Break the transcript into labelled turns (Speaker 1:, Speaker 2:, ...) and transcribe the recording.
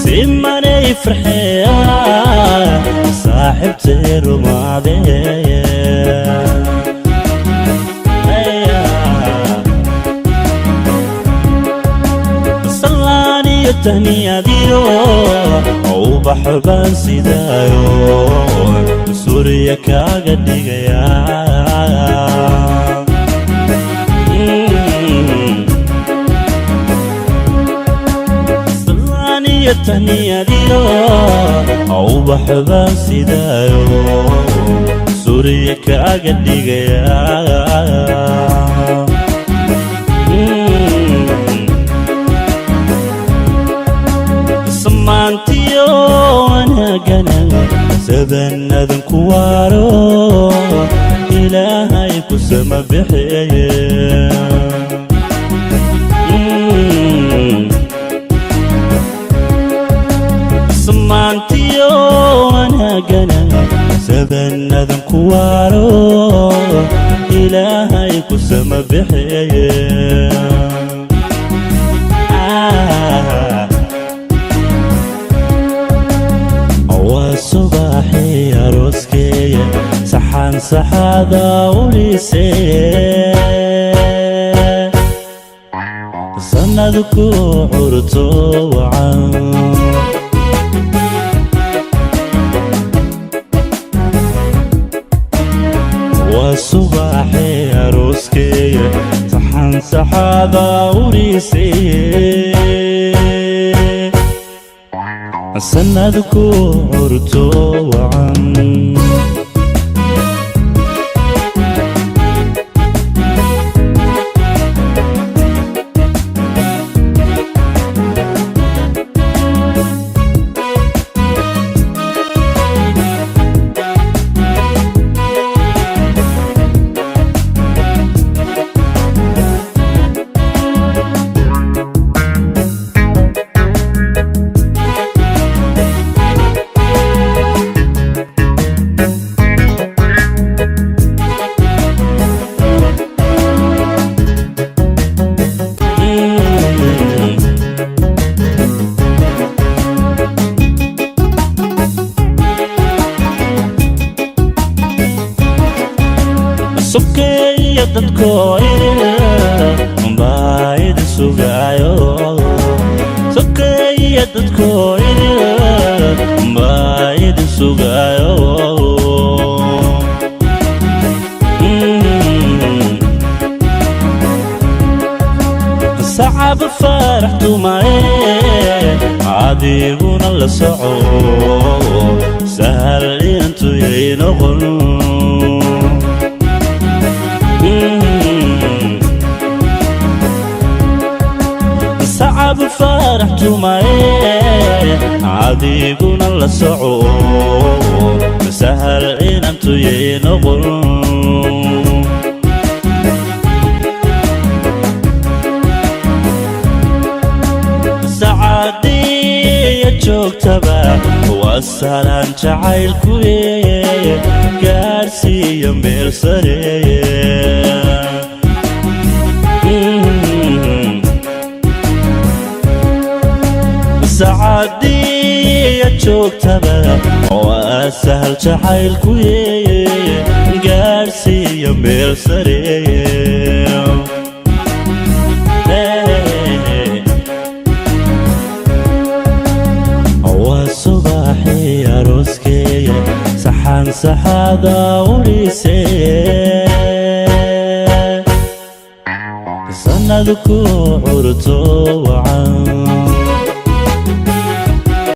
Speaker 1: Simanay farxeya saaxibtay rumaadee. Salaaniyo tahniyadiyo ubax baan sidaayo, suuriya kaaga dhigaya. Salaaniyo tahniyadiyo ubax baan sidaayo, suuriya kaaga dhigaya. Samaantiyo wanaagana sabanadan ku waaro, Ilaahay ku sama bixiye. Samaantiyo wanaagana sabanadan ku waaro, Ilaahay ku sama bixiye. Waa subaxii arooskeeya, saxaan saxaada ulisee, sanadku curto wacan. Waa subaxii arooskeeya, saxaan saxaada ulisee, sanadku curto wacan. Sokeeya dadkoo baa idin sugaayo, sokeeya dadkoo baa idin sugaayo. Sacab faarax tumaye, adiguna la soco, sahal intuyay noqon. Sacab faarax tumaye, adiguna la soco, sahal inantuyay noqon. Sacaadiya joogtaba waa salaan jacaylku gaadhsiiya meel sareeye. Sacaadiya joogtaba waa sahal jacaylku gaadhsiiya meel sareeye. Waa subaxii arooskeeya, saxaan saxaada ulisee, sanadku curto wacan.